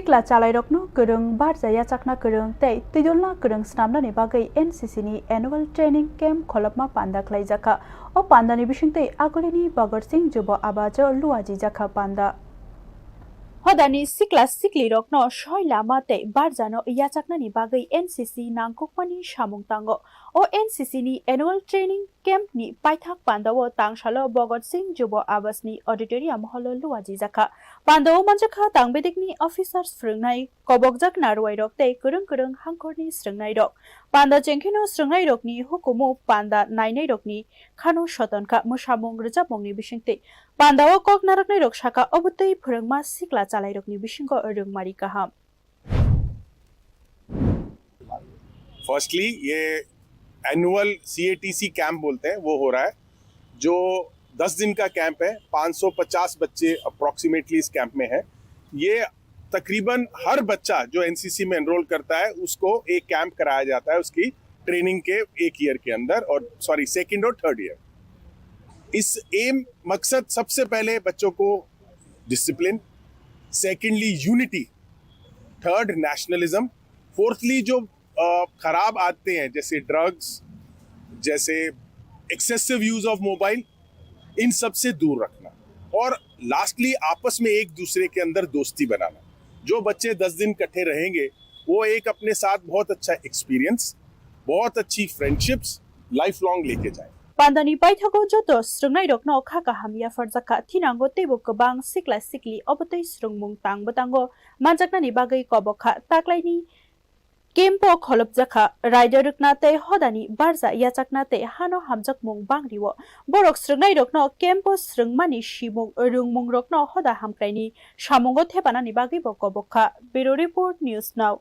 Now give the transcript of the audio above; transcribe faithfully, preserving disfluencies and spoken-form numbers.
Sikla chalairokno kwrwng barja yachakna kwrwng tei twidulna kwrwng snamnani bagwi N C C ni annual training camp kholopma panda khlaijakha. O pandani bisingtwi agulini Bhagat Singh Jubo Awas o luajijakha panda. Hodani sikla siklirokno soi lama tei barjano yachaknani bagwi N C C nangkukmani samung tango. O N C C ni annual training camp ni paithak pandao tangsalo Bhagat Singh Jubo Awas ni auditorium hall o luajijakha. Pandao manjakha tangbedekni officers, phwrwngnai, kobokjak narwuairok tei kwrwng kwrwng hangkhorni swrwngnairok. Panda chengkheno swrwngnairokni hukumu panda nainairokni khano sotonkha mwsamung rwchapmungni bisingtwi. Pandao kok narwknairok sakha, obotwi phwrwngma sikla chalairokni bisingo rwngmari kaham. Firstly, ये एनुअल सीएटीसी कैंप बोलते हैं, वो हो रहा है, जो दस दिन का कैंप है। पाँच सौ पचास बच्चे अप्रोक्सीमेटली इस कैंप में हैं। ये तकरीबन हर बच्चा जो एनसीसी में एनरोल करता है, उसको एक कैंप कराया जाता है उसकी ट्रेनिंग के एक ईयर के अंदर, और सॉरी, सेकंड और थर्ड ईयर। इस एम मकसद सबसे पहले बच्चों को discipline, secondly unity, third nationalism, fourthly जो अ, खराब आदतें हैं जैसे ड्रग्स, जैसे एक्सेसिव यूज ऑफ मोबाइल, इन सब से दूर रखना, और लास्टली आपस में एक दूसरे के अंदर दोस्ती बनाना। जो बच्चे दस दिन इकट्ठे रहेंगे, वो एक अपने साथ बहुत अच्छा एक्सपीरियंस, बहुत अच्छी फ्रेंडशिप्स लाइफ लॉन्ग लेके जाएं। Pandani paithago joto swrwngnairokno kha kaham yapharjakha, thinango teibo kwbang sikla sikli obotwi swrwngmung tang bwtango manjaknani bagwi kobokha. Taklaini camp o kholopjakha, raida rwkna tei hodani barja yachakna tei hano hamjakmung bangrio. Borok swrwngnairokno camp o swrwngmani simung rwngmungrokno hoda hamkraini samungo thepanani bagwibo kobokha. Bureau Report, News Now.